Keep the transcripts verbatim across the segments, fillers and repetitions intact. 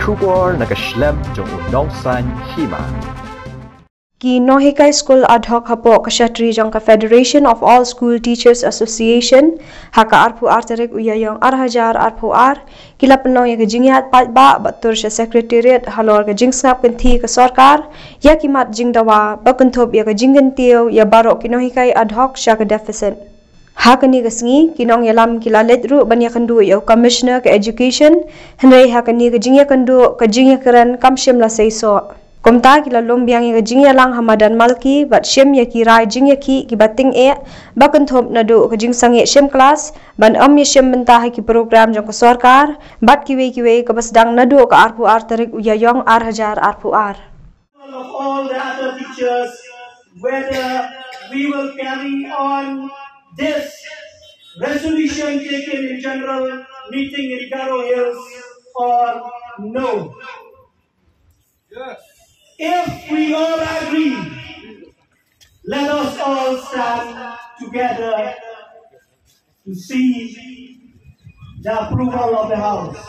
Khubor na ka shlem jong u nongsan hima. Ki nonghikai skul ad hoc hapoh ka shatri jong ka Federation of All School Teachers Association, ha ka arphew ar tarik u Ïaïong ar hajar arphew ar, ki la pynlong ïa ka jingïaid paidbah bad tur sha Secretariat halor ka jingsngap kynthih ka sorkar ïa ki mat jingdawa ba kynthup ïa ka jingkyntiew ïa baroh ki nonghikai ad hoc sha ka deficit. Ha kane ka sngi, ki nongïalam ki la leit ruh ban ïakynduh ïa u Commissioner ka Education, hynrei ha kane ka jingïakynduh ka jingïakren kam shym la seisoh. Kumta ki la lum biang ïa ka jingïalang ha madan Malki bad shim ïa ki rai jingïakhih kiba tyngeh ba kynthup naduh ka jingsangeh shim klas ban ym ïashim bynta ha ki program jong ka sorkar bad kiwei kiwei kaba sdang naduh ka arphew ar tarik u Ïaïong ar hajar arphew ar. Of all the other teachers whether we will carry on this resolution taken in general meeting in Garo Hills or no. If we all agree, let us all stand together to see the approval of the House.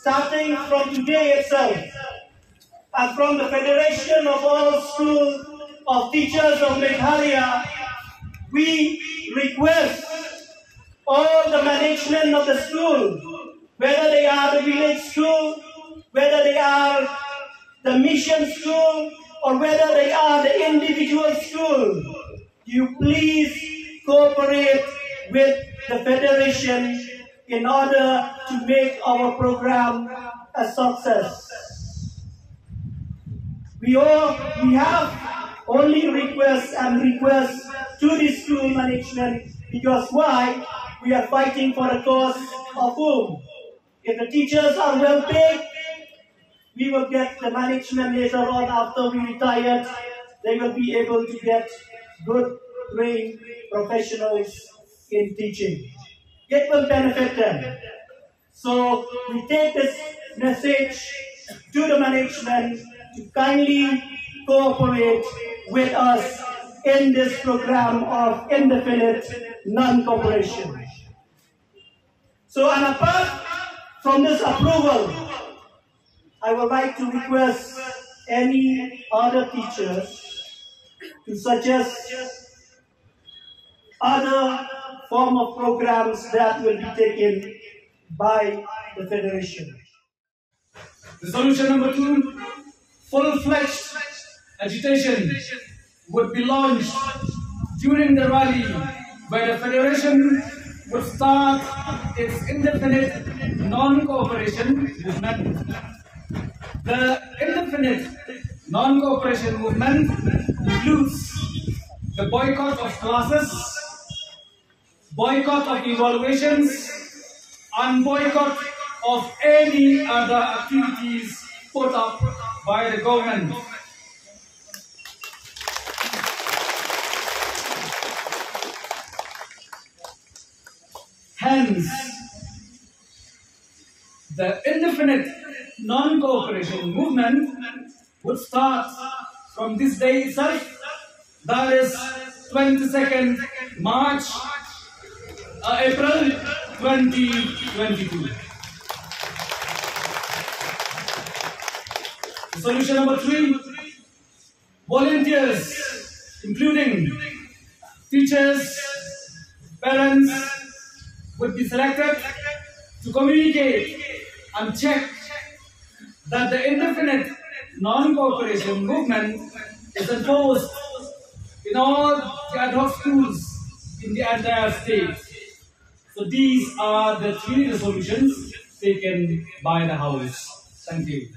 Starting from today itself, and from the Federation of All School of Teachers of Meghalaya, we request all the management of the school, whether they are the village school, whether they are the mission school, or whether they are the individual school, you please cooperate with the federation in order to make our program a success. We all, we have only requests and requests to the school management, because why? We are fighting for the cause of whom? If the teachers are well paid, we will get the management later on after we retired. They will be able to get good trained professionals in teaching. It will benefit them. So we take this message to the management to kindly cooperate with us in this program of indefinite non-cooperation. So, and apart from this approval, I would like to request any other teachers to suggest other form of programs that will be taken by the federation. Resolution number two, full-fledged agitation would be launched during the rally, where the federation would start its indefinite non-cooperation movement. The indefinite non-cooperation movement includes the boycott of classes, boycott of evaluations, and boycott of any other activities put up by the government. Hence, the indefinite non-cooperation movement would start from this day itself, that is twenty-second March, uh, April twenty twenty-two. Resolution number three, volunteers, including teachers, parents, would be selected to communicate and check that the indefinite non-cooperation movement is enforced in all the ad hoc schools in the entire state. So these are the three resolutions taken by the House. Thank you.